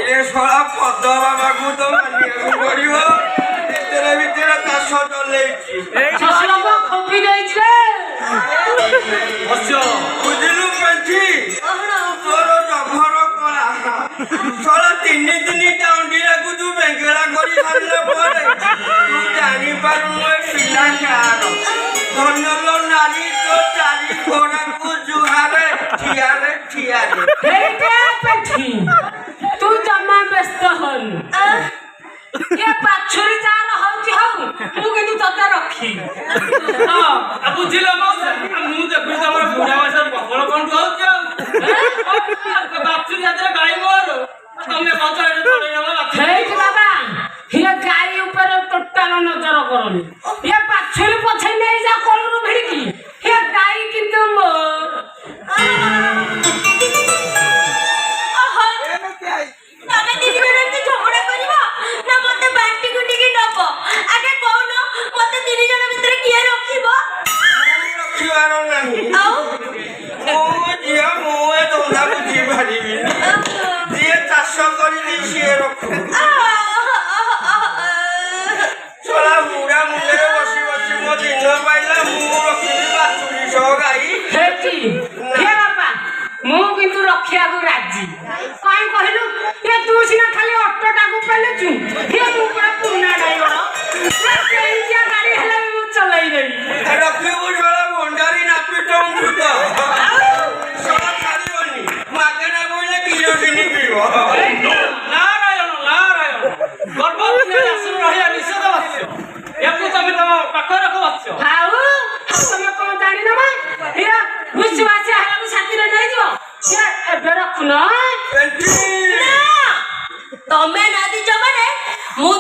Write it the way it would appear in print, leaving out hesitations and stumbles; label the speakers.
Speaker 1: ଇରେ ଶଳା, ପଦ ବାବାକୁ ତ ମାନିବାକୁ ପଡିବ, ଭିତରେ ଭିତରେ ଚାଷ ଚଲେଇଛି।
Speaker 2: ଶଶୁରକୁ ଖୋପି ଦେଇଛି ରେ।
Speaker 3: ବତ୍ସ।
Speaker 1: ବୁଝିଲୁ ପେଣ୍ଠି, ତୋର ଜଭର କଳା। ଶଳା ତିନି ତିନିଟା ଅଣ୍ଡିରାକୁ ତୁ ବେଙ୍ଗେଳା କରି ସାରିଲା ପରେ ତୁ ଜାଣିପାରୁନୁ ଏ ପିଲା କାହାର। ଧନ୍ୟଲୋ ନାରୀ, ତୋ ଚାରି ଘୋଡ଼ାକୁ ଜୁହାରେ, ଠିଆରେ ଠିଆରେ।
Speaker 2: ହେଇଟା ପେଣ୍ଠି, ତୁ ଜମା ବ୍ୟସ୍ତ ହନି। ଏ ବାଛୁରୀ ଯାହାର ହଉଛି ହଉ, ମୁଁ କିନ୍ତୁ ତତେ ରଖି
Speaker 3: ହଁ, ଆଉ ବୁଝିଲ ମଉସା, ଆଉ ମୁଁ ଦେଖୁଛି ତମର ବୁଢା ବୟସରେ ପ୍ରବଳ କଣ୍ଠୁ ହଉଛି। ଆଉ ବାଛୁରୀ ହାତରେ ଗାଈ ମୋର, ତମେ କହୁଛ ଏଠି ଛଡେଇ ନବ ବାଛୁରୀ।
Speaker 2: ହେଇଠି ବାବା, ଇଏ ଗାଈ ଉପରେ ଟୋଟାଲ ନଜର କରନି। ଇଏ ବାଛୁରୀ ପଛେ ନେଇଯା କଳରୁ ଭିଡ଼ିକି, ଇଏ ଗାଈ କିନ୍ତୁ ମୋର।
Speaker 4: ଓହୋ, ତମେ ଦି ଜଣ ଏମିତି ଝଗଡ଼ା କରିବ ନା ମତେ ବାଣ୍ଟି କୁଟିକି ନବ? ଆଗେ କହୁନ, ମତେ ତିନି ଜଣ ଭିତରେ କିଏ ରଖିବ?
Speaker 1: ରଖିବାର ନାହିଁ।
Speaker 4: ଆଉ?
Speaker 1: ମୁଁ ଝିଅ, ମୁଁ ଏ ଧନ୍ଦା ବୁଝିପାରିବିନି। ଯିଏ ଚାଷ କରିଛି ସିଏ ରଖୁ। ଶଳା ବୁଢା ମୁଣ୍ଡରେ ବସି ବସି ମୋ ଦିନ ପାଇଲା, ମୁଁ ରଖିବି ବାଛୁରୀ ସହ ଗାଈ?
Speaker 2: ହେଇଠି ହେ ବାପା, ମୁଁ କିନ୍ତୁ ରଖିବାକୁ ରାଜି। କାଇଁ କହିଲୁ? ଏ ତୁ ସିନା ଖାଲି ଅଟୋଟାକୁ ପେଲୁଛୁ, ହେ ମୁଁ ପୁରା ପୁରୁଣା ଡ୍ରାଇଭର। କେଇଟିଆ ଗାଡି ହେଲେ ବି ମୁଁ ଚଲେଇ ଦେବି।
Speaker 1: ରଖିବୁ ଶଳା ଭଣ୍ଡାରୀ ନାପିତ ଅମୃତ। ଶଳା ଛାଡ଼ିବନି, ମାଗଣା ବୋଇଲେ କିରୋସିନି ପିଇବ।
Speaker 3: ନାରାୟଣ ନାରାୟଣ, ଗର୍ଭବତୀ ଆସନ ରହିବା ନିଷେଧ ବତ୍ସ। ୟାକୁ ତମେ ତମ ପାଖରେ ରଖ ବତ୍ସ।
Speaker 2: ଆଉ ତମେ କଣ ଜାଣିନ ମ? ହେ ଭୁସି ବାସିଆ ହେଲାକୁ ସାଥିରେ ନେଇଯିବ। ହେ ଏବେ ରଖୁନ।
Speaker 1: ପେଣ୍ଠି।
Speaker 4: ନା, ତମେ ନାଦିଛ ମାନେ ମୁଁ